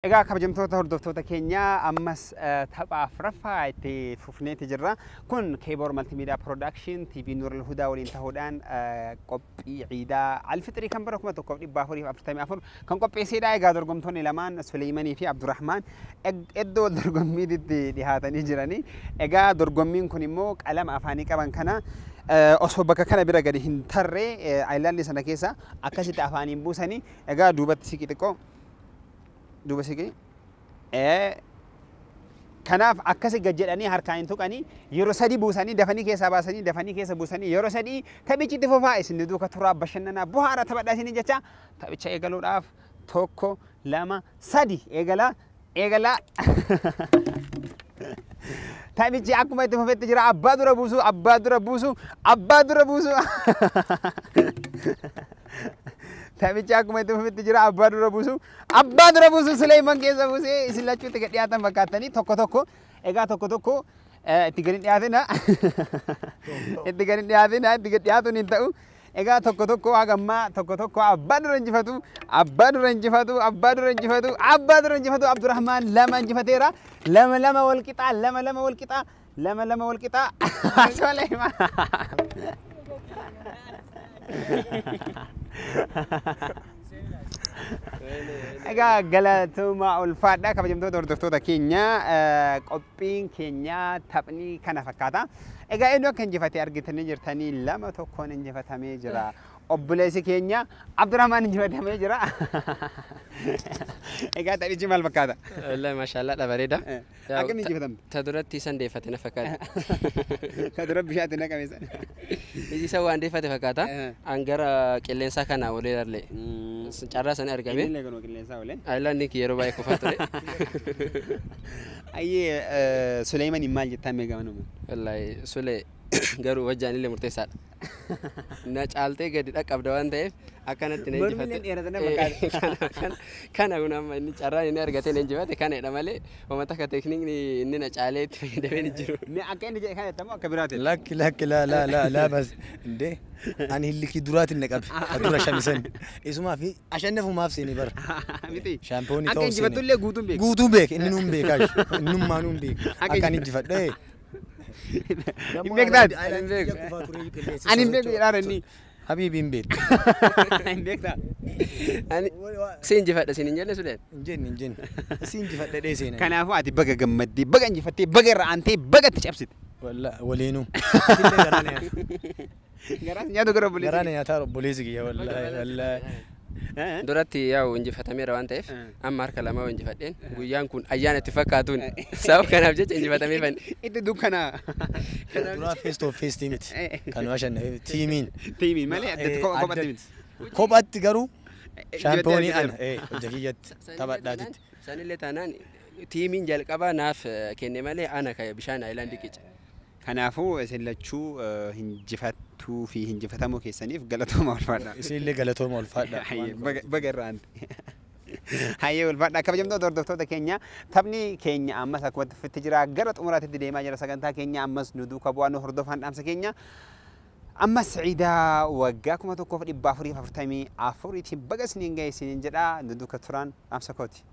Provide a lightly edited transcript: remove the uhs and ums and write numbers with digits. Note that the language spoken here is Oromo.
Egaa kabajamtoota hordoftoota keenyaa, ammas tapha afuraffaa itti fufneeti jirra. Kun Keeboor Multimedia Production TV Nurul Hudaa waliin ta'uudhaan qophii ciidaa Alfixrii kan bara 1444 kan qopheessedha. Egaa dorgomtoonni lamaan Suleeymanii fi Abdurrahmaan iddoo wal dorgommiitti dhihaatanii jirani. Egaa dorgommiin kun immoo qalama afaanii qaban kana osoo bakka kana bira gadi hin tarree ayilaandii sana keessa akkasitti afaaniin buusanii. Egaa duubatti siqi, xiqqoo duuba siqi. Kanaaf akkasi gad jedhanii harkaan hin tuqanii, yeroo sadi buusanii dafanii keessaa baasanii, dafanii keessa buusanii, yeroo sadii taphichi itti fufaa. Isin duuka turaa, bashannanaa, buhaara taphadhaa isinii jecha. Taphicha eegaluudhaaf tokko, lama, sadi, eegalaa, eegalaa. Taphichi akkuma itti fufetti jira. Abbaa dura buusu, abbaa dura buusu, abbaa dura buusu. Taphichi akkuma itti fufetti jira. Abbaa dura buusu, abbaa dura buusu. Suleeman keessa buusee. Isin lachuutti gad dhiyaatan fakkaattanii. Tokko tokko, egaa tokko tokko, itti gadi dhiyaatina, itti gadi dhiyaatina, itti gad dhiyaatuun hin ta'u. Egaa tokko tokko, haga ammaa tokko tokko. Abbaa dura injifatu, abbaa dura injifatu, abbaa dura injifatu, abbaa dura injifatu. Abdurrahmaan lama injifateera. 2-2 wal qixaa, 2-2 wal qixaa, 2-2 wal qixaa. Suleeman. Egaa galatooma, ulfaadha. Kabajamtoota hordoftoota keenya, qophiin keenya taphni kana fakkaata. Egaa eenyu akka injifate argitanii jirtanii. 2-1n injifatamee jira. Obboleessi keenya Abdurrahmaan injifatamee jira. Egaa taphichi maal fakkaata? Wallahi maashaallah dha, bareeda. Akkamiin injifatamte? Ta duratti isan deeffate na fakkaata. Ta dura bishaatti naqame sana. Isa waan deeffate fakkaata. An gara qilleensaa kana olee darlee. Carraa sana argame. Inni illee kanuma qilleensaa oolee. Ayilaandii yeroo baay'ee kufaa ture. Ayyee, Suleemaniin maal jettaa mee gamanuma? Wallahi Sule garuu wajjaan illee murteessaadha. Na caaltee gadi dhaqqabda waan ta'eef akkanatti na Mormi injifatte. illee dheerata na fakkaata. Kana kun amma inni carraan inni argatee na injifate kanadha malee uummata akka teeknikni inni na caalee itti fayyadamee ni jiru. Mee akka inni jedhe kana jettamoo akka biraati? Lakki, lakki, laa laa laa laa, bas indee ani hillikii duraatiin na qabe ka dura shanisan isumaa fi ashannafumaaf seeni bara. Miti. Shaampiyoonii Akka ta'uuf injifattu illee guutuun beeku. Guutuu beek, inni nuun beekaa, innummaa nuun beek Akka akka ani injifadhe. Hin beektaati? Ani hin beeku. Ani hin beeku jedhaa inni. Habiibi, hin beektu. Hin beektaa? Ani si injifadha siin hin jenne, Suleen. Hin jenne, hin jenne. Si injifadhe dhee seenaa. Kanaafuu ati baga gammaddee, baga injifattee, baga irra aantee, baga itti cabsite. Walla waliinuu. Illee garaa na nyaata. Garaas nyaatu gara obboleessi. Garaa na nyaataa obboleessi kiyya, wallaahi wallaahi. Duratti yaa'u injifatameera waan ta'eef amma harka lama injifadheen guyyaan kun ayyaana itti fakkaatuun sababa kanaaf jecha injifatamee fanne. Itti dukkanaa. Duraa face to face miti. Kan nu ashannafe tiimiin. Tiimiin malee addatti kophatti miti. Kophatti garuu shaampiyoonii ana hojja kiyyatti taphadhaatitti. Sanillee taanaan tiimiin jalqabaa naaf kenne malee ana ka bishaan aayilaandii qice. Kanaafuu isin lachuu hinjifattuu fi hinjifatamuu keessaniif galatooma, ulfaadha. Isinillee galatooma, ulfaadha. Hayyee, baga irra aante. Hayyee, ulfaadha. Kabajamtoota hordoftoota keenya, taphni keenya ammas akkuma itti fufetti jira, gara xumuraatti deemaa jira sagantaa keenya. Ammas nu duukaa bu'aa, nu hordofaan dhaamsa keenya. Ammas ciidaa waggaa 1444iitiin baga isiniin ga'e isiniin jedha, nu duuka turaan dhaamsa kooti.